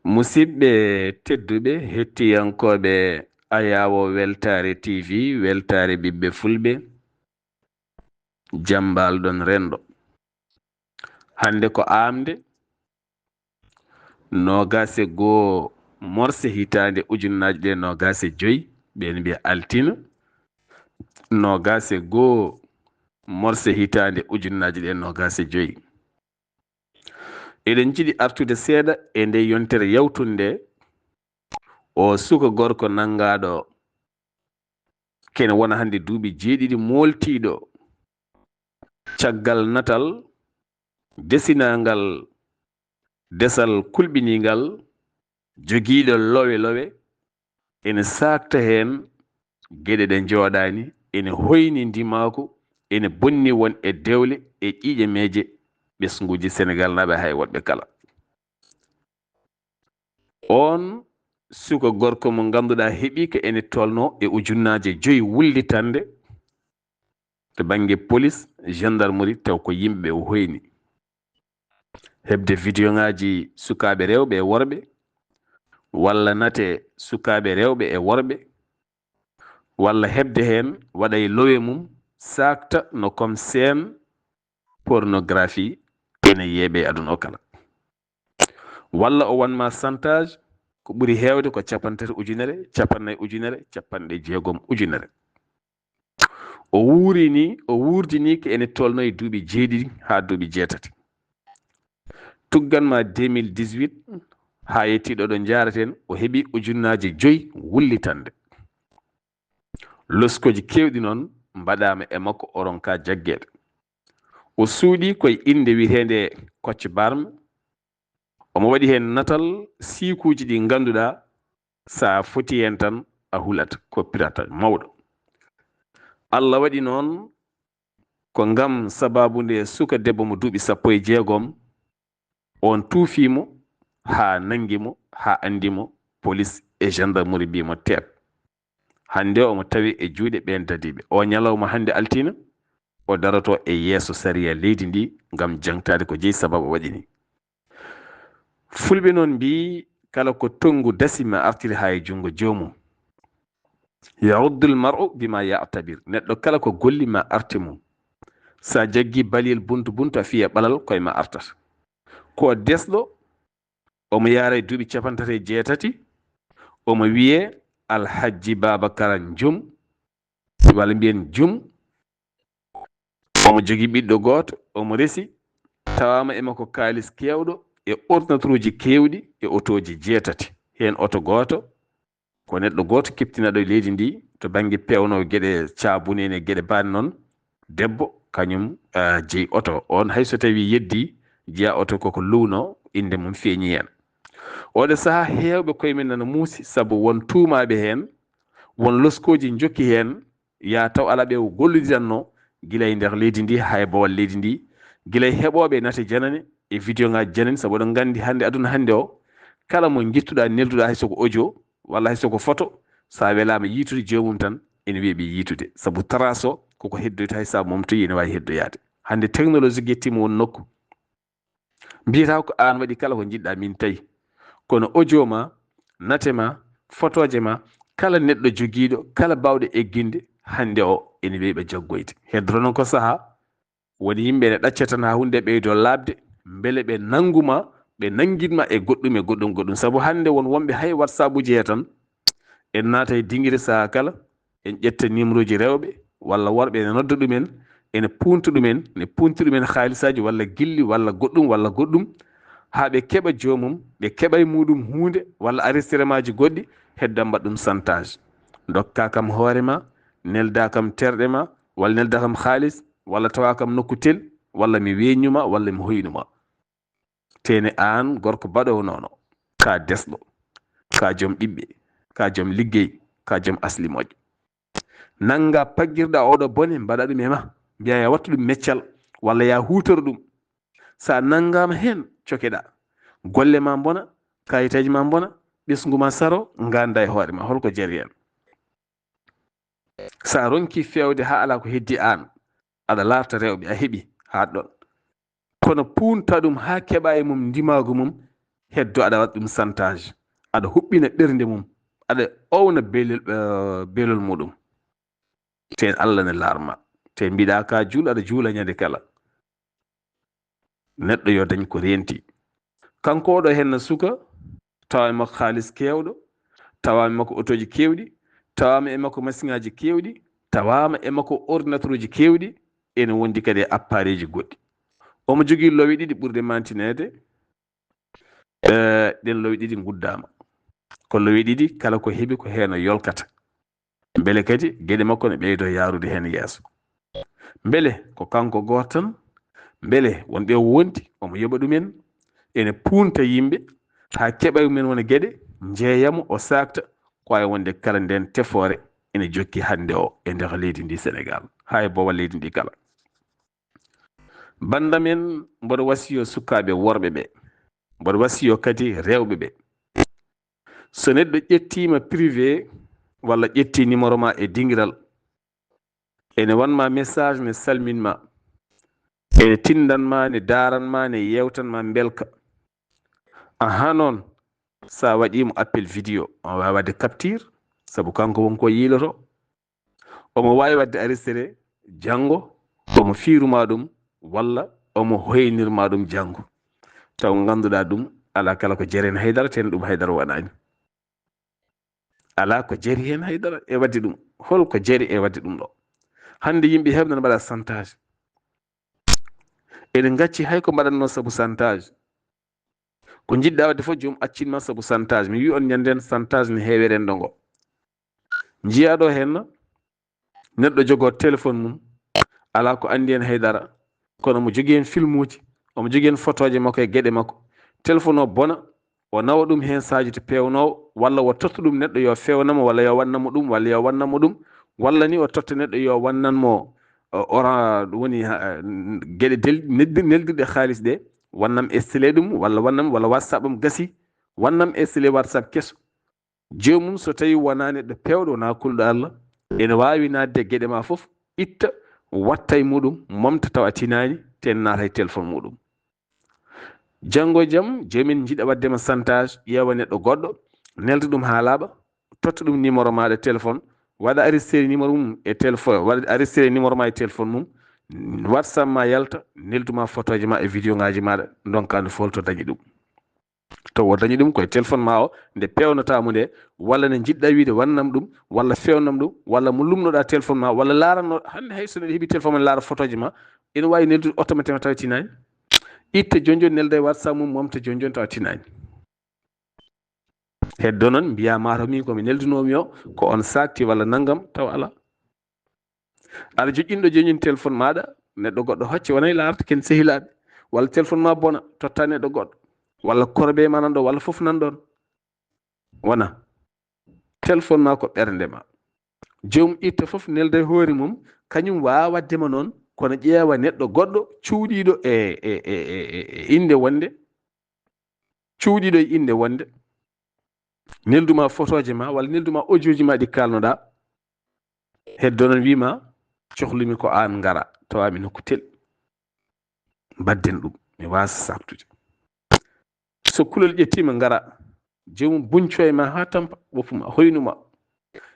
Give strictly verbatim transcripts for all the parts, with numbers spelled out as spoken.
Musidɓe tedduɓe, hettiyankooɓe Ayaawo Weltaare T V, Weltaare Ɓiɓɓe Fulɓe, jam mbaalɗon renndo. Hannde ko aamnde, noogaas e goo morse hitaande ujunnaaje ɗiɗi e noogaas e joy, ɓeen mbiya altine, noogaas e goo morse hitaande ujunnaaje ɗiɗi e noogaas e joy. Eɗen njiɗi artude seeɗa e nde yontere yawtunde, o suka gorko nanngaaɗo kene wona hannde duuɓi jeeɗiɗi mooltiiɗo caggal natal desinangal, desal kulɓiningal, jogiiɗo lowe lowe, ene saakta heen geɗe ɗe njooɗaani, ene hoyni ndimaaku, ene bonni won e dewle e ƴiiƴe meeje ɓesnguuji Senegaalnaaɓe hay woɗɓe kala. Oon suka gorko mo ngannduɗaa heɓii ko ene tolnoo e ujunnaaje joyi wullitannde to bannge polis, gendarmerie, taw ko yimɓe o hoyni. Heɓde vidéoŋaaji sukaaɓe rewɓe e worɓe, walla nate sukaaɓe rewɓe e worɓe, walla heɓde heen waɗa e lowe mum, saakta no comme scène pornographie ene yeeɓe aduna o kala. Walla o wanma chantage, ko ɓuri heewde ko capanɗe tati ujunere, capanɗe nayi ujunere, capanɗe jeegom ujunere. O wuurini, o wuurdini ko ene tolno e duuɓi jeeɗiɗi haa duuɓi jeetati. Tuggan ma deux mille dix-huit haa yettii ɗo, ɗo njaaraten, o heɓi ujunnaaje joyi wullitannde. Loskooji keewɗi noon mbaɗaama e makko, o ronka jaggeede. O suuɗii koye innde wiyeteende Kocc Barma. Omo waɗi heen natal siikuuji ɗi ngannduɗaa, so a foti heen tan a hulat, ko pirata mawɗo. Allah waɗi noon ko ngam sabaabu nde suka debbo mo duuɓi sappo e jeegom, oon tuufi mo haa nanngi mo, haa anndi mo, polis e gendarmerie mbii mo teet. Hannde omo tawi e juuɗe ɓeen dadiiɓe. O ñalawma hannde altine, o daroto e yeeso sariya leydi ndi ngam jaŋtaade ko jeyi sababu o waɗi ni. Fulɓe noon mbii, kala ko tonngu dasi ma artiri haa e junngo joomum. Yaruddul mar'u bima ya'tabir. Neɗɗo kala ko golli ma arte mum. Sa jaggi baliyel buntu buntu, a fiya ɓalal koye ma artata. Ko desɗo, omo yaara e duuɓi capanɗe tati e jeetati, omo wiyee Alhajji Baaba Kara Jum, walla mbiyen Jum. Omo jogii ɓiɗɗo gooto, omo resi, tawaama e makko kaalis keewɗo e ordinateuruuji keewɗi e otooji jeetati, heen oto gooto ko neɗɗo gooto keptinaaɗo e leydi ndi to bannge peewno geɗe caabune en e geɗe baaɗe noon. Debbo, kañum, ah, jeyi oto. Oon, hay so tawii yeddii, jeyaa oto koko luwno, innde mum feeñi heen. Oɗo sahaa, heewɓe koye men nana muusi sabu won tuumaaɓe heen, won loskooji njokki heen, yaa taw alaa ɓe o gollidiranno gila e nder leydi ndi haa e bowal leydi ndi, gila e heɓooɓe nate janane e vidéo ŋaaji janani, sabu oɗon nganndi hannde, aduna hannde o, kala mo ngittuɗaa, nelduɗaa, hay so ko audio walla hay so ko photo, so a welaama yiitude joomum tan, ene weeɓi yiitude, sabu trace o koko heddoyta, hay so a momtoyi ene waawi heddoyaade. Hannde technologie ƴettiima won nokku, mbiyata ko aan waɗi kala ko njiɗɗaa min tawi. Kono audio ma, nate ma, fotooje ma, kala neɗɗo jogiiɗo, kala baawɗo egginde, hannde o ene weeɓa jaggoyde. Heddoro noon ko sahaa, woni yimɓe ene ɗacca tan haa huunde ɓeydo laaɓde, mbele ɓe nanngu ma, ɓe nanngin ma e goɗɗum e goɗɗum goɗɗum. Sabu hannde won wonɓe hay WhatsApp uji he tan, en naata e dingire sahaa kala, en ƴetta numéro ji rewɓe walla worɓe, ene nodda ɗumen, ene punta ɗumen, ene punta ɗumen haalisaaji walla gilli walla goɗɗum walla goɗɗum, haa ɓe keɓa joomum, ɓe keɓa e muuɗum huunde walla enregistrement ji goɗɗi, hedda mbaɗa ɗum chantage. Ndokkaa kam hoore ma, neldaa kam terɗe ma, walla neldaa kam haalis, walla tawaa kam nokku tel, walla mi weeñnu ma, walla mi hoynu ma. Tene aan gorko baɗoowo noon o, ka desɗo, ka joom ɓiɓɓe, ka joom liggey, ka joom asli moƴƴo. Nannga paggirɗa oɗo bone, mbaɗa ɗum e ma, mbiya ya wattu ɗum meccal, walla ya huutoro ɗum. Sa nanngaama heen, cokeɗa. Golle ma mbona, kayitaaji ma mbona, ɓesngu ma saro, nganndaa e hoore ma. Holko jari heen? Sa ronki feewde haa alaa ko heddi aan, aɗa laarta rewɓe, a heɓi haa ɗoon. Kono punta ɗum haa keɓa e mum ndimaagu mum, heddo aɗa waɗa ɗum santage, aɗa huɓɓina ɓernde mum, aɗa owna belel, eh, belol muɗum. Te Allah ne larma, te mbiɗa ka juul, aɗa juula ñande kala. Neɗɗo yo dañ ko renti. Kanko oɗo henna suka, tawa e makko haalis kewɗo, tawa e makko otoji kewɗi, tawama e makko masiŋaji kewɗi, tawama e makko ordinateuruji kewɗi, ene wondi kadi e appareiji goɗɗi. Omo jogii lowe ɗiɗi ɓurɗe mantineede. Eh, ɗen lowe ɗiɗi guddama. Ko lowe ɗiɗi, kala ko heɓi ko heno yolkata. Mbele kadi geɗe makko ne ɓeydo yaarude heen yeeso. Mbele ko kanko gooto tan? Mbele won ɓe o wondi, omo yoɓa ɗumen, ene puunta yimɓe, haa keɓa ɗumen wona geɗe, njeeyamo, o saakta, ko wawi wonde kala nden tefoore ene jokki hannde o e nder leydi ndi Senegal, haa e boowal leydi ndi kala. Banndamen, mboɗo wasiyo sukaaɓe worɓe ɓe, mboɗo wasiyo kadi rewɓe ɓe. So neɗɗo ƴettiima privé walla ƴetti numéro ma e dingiral, ene wanma message ne salminma, ene tindanma, ne daaranma, ne yewtanma mbelka. Aha noon, sa waɗimo appel vidéo, on wawa waɗde capture, sabu kanko won ko yiiloto. Omo wawi waɗde arrestere janngo, omo fiiruma ɗum, walla omo hoynirma ɗum janngo. Taw ngannduɗa ɗum, ala kala ko jari heen haydara, ten ɗum haydara waɗani. Ala ko jari heen haydara e waɗde ɗum. Hol ko jari e waɗde ɗum ɗo? Hannde yimɓe heɓe nan mbaɗa santage. Ene ngacci hay ko mbaɗatno sabu santage. Ko njiɗɗa waɗde fof, joom accinma sabu santage. Mi wi on ñanden santage ne heewi rendo ngo. Njiya ɗo henna, neɗɗo jogo téléphone mum, ala ko andi hen haydara, kono mo jogi hen filmuji, omo jogi hen photoje makko e geɗe makko. Téléphone o bona, o nawa ɗum hen sahaji to pewnowo, walla o totta ɗum neɗɗo yo fewnamo, walla yo wannamo ɗum, walla yo wannamo ɗum, walla ni o totta neɗɗo yo wannanmo, o, ora, ɗum woni, ha, geɗe del-, neldir-, neldirɗe haalis ɗe, wannam estele ɗum, walla wannam, walla WhatsApp am gasi, wannam estele WhatsApp keso. Joomum, so tawi wona neɗɗo pewɗo, wona kulɗo Allah, ene wawi nadde geɗe ma fof, itta, watta e muɗum, momta tawa tinani, ten naata e téléphone muɗum. Janngo e jam, joomin jiɗa waɗde ma santage, ƴeewa neɗɗo goɗɗo, nelda ɗum haa laaɓa, totta ɗum numéro maɗa téléphone, waɗa arrêté numéro mum e téléphone, waɗa arrêté numéro ma e téléphone mum, WhatsApp ma yalta, nelduma photoje ma e vidéo ngaji maɗa, donka no folto dañi ɗum. To o dañi ɗum koye téléphone ma o, nde pewnata mo nde, walla nde jiɗɗa wiide wannam ɗum, walla fewnam ɗum, walla mo lumnoɗa téléphone ma, walla laranno, hannde hay so neɗɗo heɓi téléphone ma, laara photoje ma, ene wawi neldude automatiquement tawa tinani. Itta joni joni, nelda e WhatsApp mum, momta joni joni tawa tinani. Heddo noon mbiya mataw min komi neldunomi o, ko on sakti walla nanngam, tawa ala. Aɗa joƴƴinɗo joñin téléphone maɗa, neɗɗo goɗɗo hocce, wona e laarta ken sehilaɓe, walla téléphone ma bona, totta neɗɗo goɗɗo, walla korbe ma nan ɗo, walla fof nan ɗon. Wona. Téléphone ma ko ɓernde ma. Joom itta fof nelda e hoore mum, kañum wawa waɗde ma noon, kono ƴeewa neɗɗo goɗɗo cuuɗiɗo e, e, e, e, e, e innde wonde, cuuɗiɗo e innde wonde, nelduma photoje ma, walla nelduma audioji ma ɗi kalnoɗa, heddo noon wima, cohlumi ko an ngara, tawami nokku tel. Mbadden ɗum, mi wasa sabtude. So kulol ƴettima ngara, joomum bunco e ma ha tampa, woppuma, hoynuma.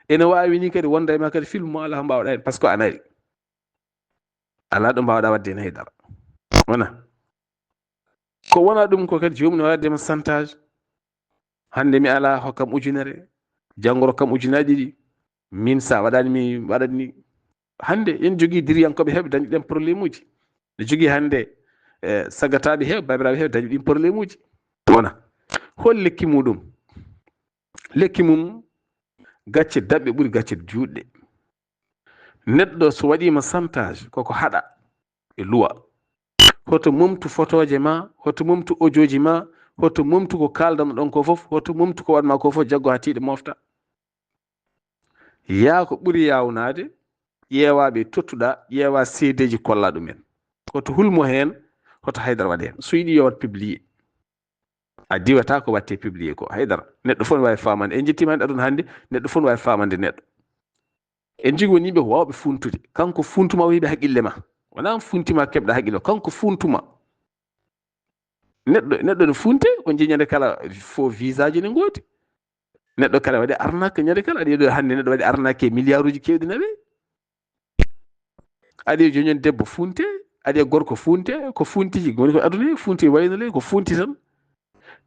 Ene wawi ni kadi wonda e ma kadi film mo ala ko mbawɗa hen, par ce que a nari. Ala ɗo mbawɗa wadde hen haydara. Wona. Ko wona ɗum ko kadi joomum ne wawi waɗde ma santage. Hannde mi ala, hokkam ujunere, janngo rokkam ujunaji ɗiɗi. Min sa waɗani mi, waɗani. Hannde en jogii diriyankoɓe heɓe dañi ɗen problème uji. Ne jogii hannde, eh, sagataɓe heɓe, babiraɓe heɓe dañi ɗin problème uji. Wona. Hol lekki muɗum? Lekki mum, gacce daɓɓe ɓuri gacce juutɗe. Neɗɗo so waɗima santage, koko haɗa e luwa. Hoto momtu photoje ma, hoto momtu audioji ma, hoto momtu ko kaldanɗon ko fof, hoto momtu ko waɗma ko fof, jaggo ha tiiɗe mofta. Yaa ko ɓuri yawnaade, ƴeewa ɓe tottuɗa, ƴeewa seedeji kolla ɗumen. Hoto hulmo heen, hoto haydara waɗe heen. So yiɗi yo waɗ publié. A diwata ko watte publié ko, haydara. Neɗɗo fof ne wawi famande. En jettima hen aduna hannde, neɗɗo fof ne wawi famande neɗɗo. En jogii won yimɓe ko wawɓe funtude. Kanko funtuma o heɓi haqqille ma. Wona funtima keɓɗa haqqille, kanko funtuma. Neɗɗo, neɗɗo no funte, on nji ñande kala fo visage ne ngooti. Neɗɗo kala waɗi arnaque ñande kala, aɗa yiɗo hannde neɗɗo waɗi arnaque e milliards uji keewɗi naɓe. Aɗa yiɗo joñon debbo funte, aɗa yiɗo gorko funte, ko funtiji ngoni ko aduna he, funti wayno ley, ko funti tan.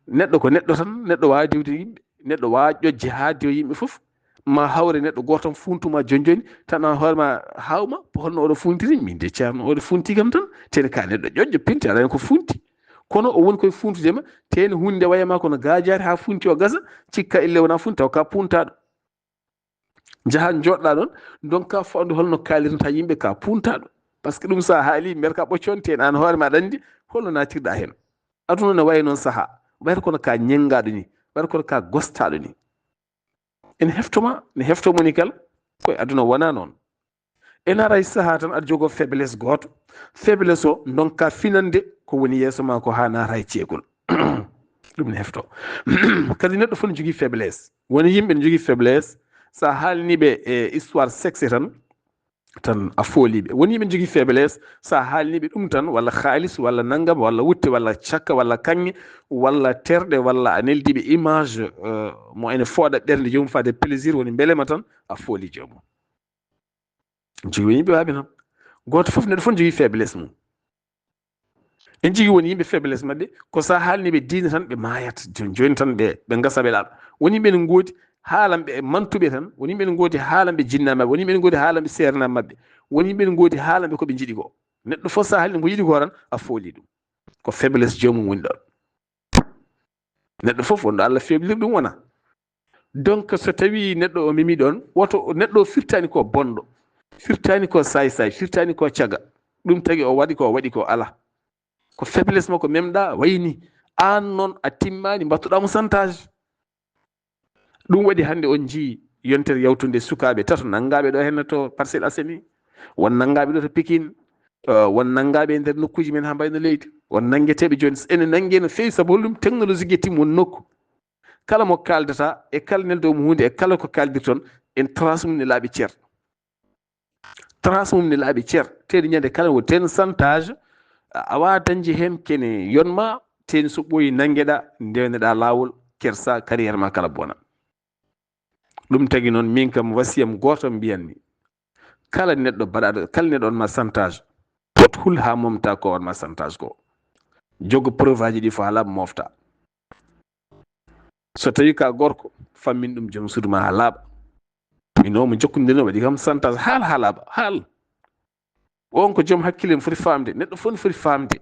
Neɗɗo ko neɗɗo tan, neɗɗo waawa diwde yimɓe, neɗɗo waawa ƴoƴde haa diwa yimɓe fof. Ma hawre neɗɗo gooto tan funtuma joni joni, tan an hoore ma hawma, holno oɗo funtiri, min de ceerno oɗo funti kam tan, tene ka neɗɗo ƴoƴƴo pinti, aɗa ko funti. Kono o woni koye funtude ma, tene hunde waya ma kono gaajaare haa funti o gasa, cikka ille wona funti, taw ka puntaɗo. Njaha njoɗɗa ɗon, donc ka fawde holno kaalirta yimɓe ka puntaɗo. Parce que ɗum sa haali, mbeɗa ka ɓocconte en, an hoore ma aɗa anndi holno natirɗa heen. Aduna no wayi noon saha, wayata kono ka ñenngaɗo ni, wayata kono ka gostaɗo ni. Ene heftoma, ne heftoma ni kala, koye aduna wona noon. Ene ara e saha tan aɗa jogo faiblesse gooto, faiblesse o ndonka finande ko woni yeeso ma ko haa naata e ceekol. Ɗum ne hefto. Kadi neɗɗo fof ne jogii faiblesse. Woni yimɓe ne jogii faiblesse, sa haalni ɓe e histoire sexe tan, tan a fooli ɓe. Woni yimɓe ne jogii faiblesse, sa haalni ɓe ɗum tan, walla kaalis, walla nanngam, walla wutte, walla cakka, walla kaŋŋe, walla terɗe, walla a neldi ɓe image, euh, mo ene fooɗa ɓernde joomum faade plaisir, woni mbelema tan, a fooli joomum. Jogii woni yimɓe waaɓe noon. Gooto fof, neɗɗo fof ne jogii faiblesse mum. En jogii woni yimɓe faiblesse maɓɓe, ko sa haalni ɓe diine tan ɓe maayat. Joni, joni tan ɓe, ɓe ngasa ɓe laaɓa. Woni yimɓe ne ngoodi haalanɓe e mantuɓe tan, woni yimɓe ne ngoodi haalanɓe jinnaaɓe maɓɓe, woni yimɓe ne ngoodi haalanɓe seernaaɓe maɓɓe, woni yimɓe ne ngoodi haalanɓe ko ɓe njiɗi ko. Neɗɗo fof sa haalni ko yiɗi ko tan, a fooli ɗum. Ko faiblesse joomum woni ɗon. Neɗɗo fof wonɗo Allah febliri ɗum wona. Donc so tawi neɗɗo o memi ɗon, woto neɗɗo o firtani ko bonɗo, firtani ko saay-saay, firtani ko caga. Ɗum tagi o waɗi ko, o waɗi ko ala. Ko faiblesse makko memɗa wayni. Aan noon a timmaani, mbattuɗa mo chantage. Ɗum waɗi hannde on njii yontere yawtunde sukaaɓe tato nanngaaɓe ɗo henna to Parcelles Assainies, won nanngaaɓe ɗo to Pikine, eh, won nanngaaɓe e nder nokkuuji men haa mbayno leydi, won nanngeteeɓe jooni. Ene nanngee no feewi sabu holɗum? Technologie getti won nokku. Kala mo kaaldata e kala neldowo mo huunde e kala ko kaaldirton, en trace mum ne laaɓi cer. Trace mum ne laaɓi cer. Teeɗi ñande kala wo ten chantage, a, a waawa dañde heen kene yonma, teeɗi so ɓooyi nanngeɗa, ndewneɗa laawol, kersa, carrière ma kala bona. Ɗum tagi noon, min kam wasiyam gooto mbiyanmi. Kala neɗɗo baɗaɗo, kala neɗɗo on ma chantage, wot hul haa momta ko on ma chantage ko. Jogo preuve aji ɗi fof haa laaɓa mofta. So tawi ka gorko, fammin ɗum joom suudu ma haa laaɓa. Min o mo jokkondirno waɗi kam chantage, haal haa laaɓa, haal. On ko joom hakkille, no foti faamde, neɗɗo fof no foti faamde.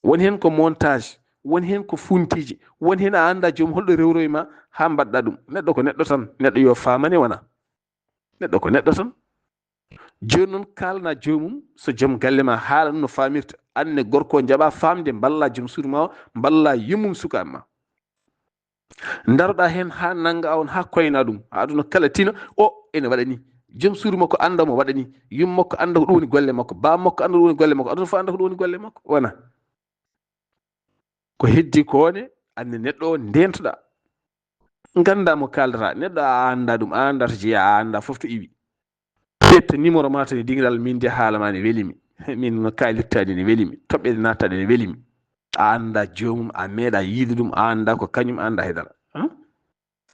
Woni heen ko montage, woni heen ko funtiji, woni heen a annda joom holɗo rewroy ma haa mbaɗɗa ɗum. Neɗɗo ko neɗɗo tan, neɗɗo yo faamane wona. Neɗɗo ko neɗɗo tan. Jooni noon kaalana joomum, so joom galle ma haala ɗum no faamirta. Aan ne gorko o njaɓa faamde, mballa joom suudu ma o, mballa yummum sukaaɓe ma. Ndaroɗa heen haa nannga on, haa koyna ɗum, haa aduna kala tina, o ene waɗa ni. Joom suudu makko annda mo waɗa ni, yumma makko annda ko ɗum woni golle makko, baaba makko annda ko ɗum woni golle makko, aduna fof annda ko ɗum woni golle makko. Wona ko heddi ko ne, aan ne neɗɗo o ndeentoɗa. Ngannda mo kaaldata, neɗɗo a annda ɗum, a annda to jeyaa, a annda fof to iwi. Ƴetta numéro ma tan e dingiral, min de haala ma ne weli mi. Min no kaalirta ɗi ne weli mi. Toɓɓe ɗe natta ɗe ne weli mi. A annda joomum, a meeɗa yiide ɗum, a annda ko kañum, a annda haydara. Hã?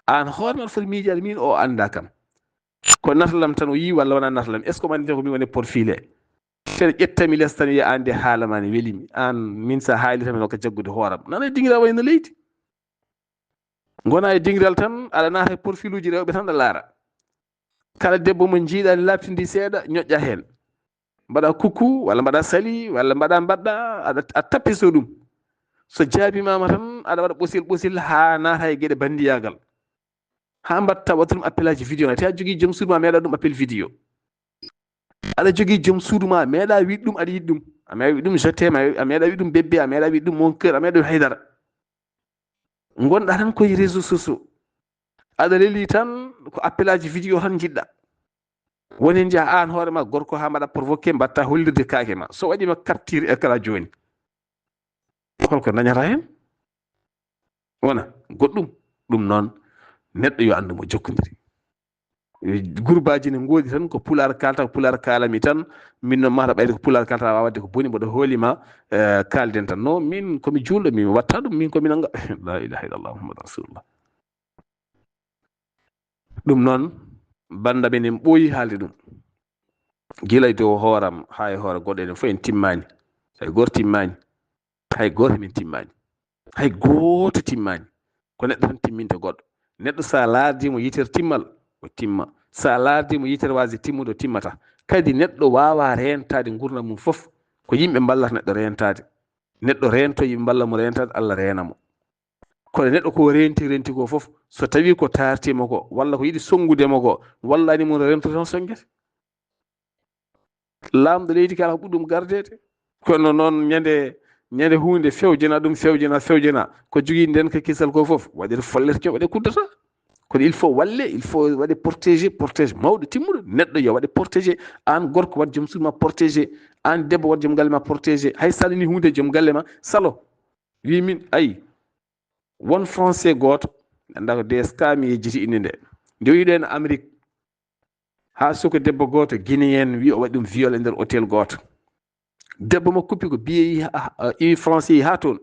Aan hoore ma foti miijaade, min o annda kam. Ko natal lam tan o yii walla wona natal lam? Est-ce que omo anndi ko min woni profilé? Kadi ƴettami les tan wiya, aan de haala ma ne weli mi. Aan min sa haali tan mi nokka jaggude hooram. Nana e dingiral wayno leydi. Ngona e dingiral tan, aɗa naata e profiluuji rewɓe tan, aɗa laara. Kala debbo mo njiiɗa ne laaɓtindi seeɗa, ñoƴƴa heen. Mbaɗa coucou, walla mbaɗa salut, walla mbaɗa mbaɗɗa, aɗa, a tappiso ɗum. So jaabimaama tan, aɗa waɗa ɓosil ɓosil haa naata e geɗe banndiyaagal. Haa mbaɗta waɗta ɗum appelaaji vidéo, te a jogii joom suudu ma, meeɗa ɗum appel vidéo. Aɗa jogii joom suudu ma, a meeɗa wiide ɗum aɗa yiɗi ɗum. A meeɗa wiide ɗum je t'aime, a meeɗa wiide ɗum bébé, a meeɗa wiide ɗum mon cœur, a meeɗa wiide haydara. Ngonɗa tan koye réseaux sociaux. Aɗa leli tan ko appelaaji vidéo tan njiɗɗa. Woni njaha aan hoore ma gorko haa mbaɗa provoqué, mbaɗta hollirde kaake ma. So waɗiima capture écran jooni, holko dañata heen? Wona goɗɗum. Ɗum noon, neɗɗo yo anndu mo jokkondiri. Gurbaaji ne ngoodi tan, ko Pulaar kaalta, ko Pulaar kaalami tan. Min noon, mata ɓayde ko Pulaar kaalta, a waɗde ko boni, mboɗo hoolima, eh, kaalden tan. No, min komi juulɗo, min watta ɗum, min komi nanga. La ilaha illallah Muhammadu Rasulullah. Ɗum noon, bannda men en ɓooyi haalde ɗum. Gila e dow hooram haa e hoore goɗɗo, enen fof en timmaani. Hay gooto timmaani. Hay gooto men timmaani. Hay gooto timmaani. Ko neɗɗo tan timminte goɗɗo. Neɗɗo, so a laardii mo yitere timmal, o timma. So a laardii mo yitere waasde timmude, o timmata. Kadi neɗɗo waawaa reentaade nguurndam mum fof. Ko yimɓe mballata neɗɗo reentaade. Neɗɗo reento yimɓe mballa mo reentaade, Allah reena mo. Kono neɗɗo ko renti, renti ko fof, so tawi ko taarti mo ko, walla ko yiɗi sonngude mo ko, wallani mo, rento tan sonngete. Laamɗo leydi kala ko ɓuri ɗum gardeede. Kono noon ñande, ñande huunde fewjana ɗum, fewjana, fewjana. Ko jogii nden ka kisal ko fof, waɗe follere, waɗe kuddata. Kono il faut walle, il faut waɗe protégé, protégé mawɗo timmuɗo. Neɗɗo yo waɗe protégé, aan gorko waɗ joom suudu ma protégé, aan debbo waɗ joom galle ma protégé. Hay so a nanii huunde joom galle ma, salo. Wi min, ayi, won Français gooto, mi anndaa ko D S K mi yejjiti innde nde. Nde o yiɗo en Amérique, haa suka debbo gooto, Guinéen, wi o waɗi ɗum viol e nder hôtel gooto. Debbo mo kuppi ko biye yi, ah, ah, iwi Français yi haa toon.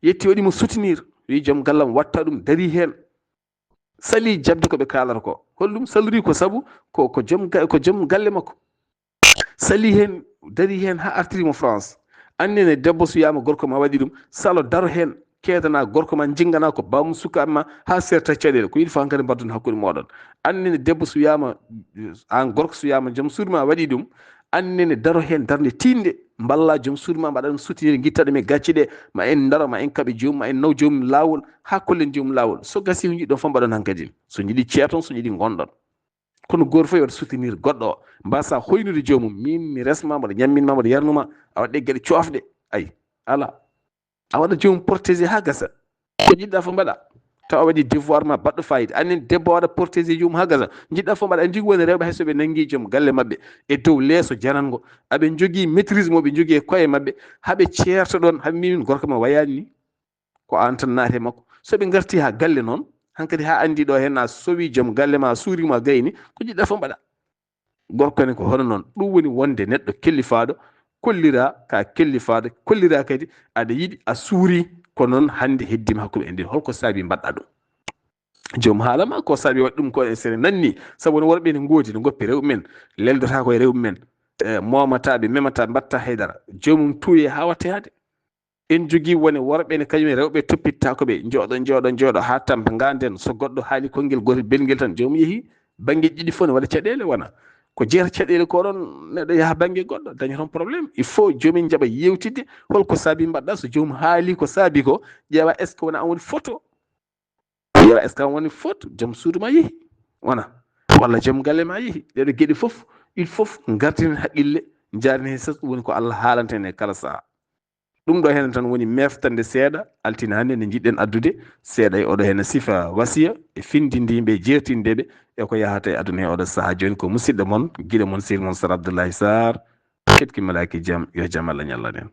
Yetti waɗi mo soutenir, wi joom gallam watta ɗum, dari heen. Sali jaɓde ko ɓe kaalata ko. Holɗum salori ko sabu ko, ko joom ga-, ko joom galle makko. Sali heen, dari heen haa artiri mo France. Anndene debbo so wiyaama gorko ma waɗi ɗum, salo daro heen, keedana gorko ma, jinngana ko bammum sukaaɓe ma, haa serta caɗeele. Ko yiɗi fof hankadi mbaddon hakkunde mooɗon. Anndene debbo so wiyaama, aan gorko so wiyaama joom suudu ma waɗi ɗum, anndene daro heen darnde tiiɗnde, mballa joom suudu ma, mbaɗa ɗum soutenir, ngitta ɗum e gacce ɗe, ma en ndaro, ma en kaɓe joomum, ma en naw joomum laawol, haa kollen joomum laawol. So gasii ko njiɗɗon fof mbaɗon hankadi. So njiɗi ceeton, so njiɗi ngonɗon. Kono gooto fof yo waɗ soutenir goɗɗo o. Mbasa hoynude joomum, min mi resma, mboɗo ñamminma, mboɗo yarnuma, a waɗde geɗe coofɗe. Ayi, ala. A waɗa joomum protégé haa gasa. Ko njiɗɗa fof mbaɗa. Tawa a waɗi devoir ma baɗɗo fayida. Anen debbo waɗa protégé joomum haa gasa. Njiɗɗa fof mbaɗa. En njogii woni rewɓe hay so ɓe nanngii joom galle maɓɓe e dow leeso jananngo. Aɓe njogii maîtrise mo ɓe njogii e koye maɓɓe. Haa ɓe ceerta ɗoon, haa ɓe mbi min gorko ma wayaani ni. Ko aan tan naati e makko. So ɓe ngartii haa galle noon, hankadi haa anndi ɗo heen a sowi joom galle ma, a suuri mo a gayni, ko njiɗɗa fof mbaɗa. Gorko ne ko hono noon. Ɗum woni wonde neɗɗo kellifaaɗo, kollira ka kellifaaɗo, kollira kadi aɗa yiɗi a suuri, ko noon hannde heddima hakkunde en ndin. Holko saabi mbaɗɗa ɗum? Joom haala ma ko saabi waɗi ɗum ko e sene nanni, sabu no worɓe ne ngoodi, no ngoppi rewɓe men, leldotaako e rewɓe men, e, moomataaɓe, memataa, mbatta haydara. Joomum tuuye haa watta yaade. En jogii wone worɓe ne kañum e rewɓe toppittaako ɓe, njooɗo, njooɗo, njooɗo haa tampa nganden. So goɗɗo haali konngel gootel belngel tan, joomum yehi bannge ɗiɗi fof ne waɗa caɗeele wona. Ko jeeyata caɗeele ko ɗon neɗɗo yaha bannge goɗɗo, daña toon problème. Il faut joomum jaɓa yewtidde holko saabi mbaɗɗa. So joomum haali ko saabi ko, ƴeewa est-ce que wona aan woni fotto? Ƴeewa est-ce que aan woni fotto? Joom suudu ma yehi, wona? Walla joom galle ma yehi? Ɗeɗo geɗe fof, il faut ngartinen haqqille, njaarinen heen sas, ɗum woni ko Allah haalanta en e kala sahaa. Ɗum ɗo heen tan woni meftande seeɗa, altine hannde nde njiɗɗen addude seeɗa e oɗo heen sifa wasiya, e findindiiɓe, jeertindeeɓe e ko yahata e aduna e oɗo sahaa. Jooni ko musidɗo mon, giɗo mon, sehil mon Sar Abdoulaye Sarr, ketki malaaki jam, yo jam Allah ñallan en.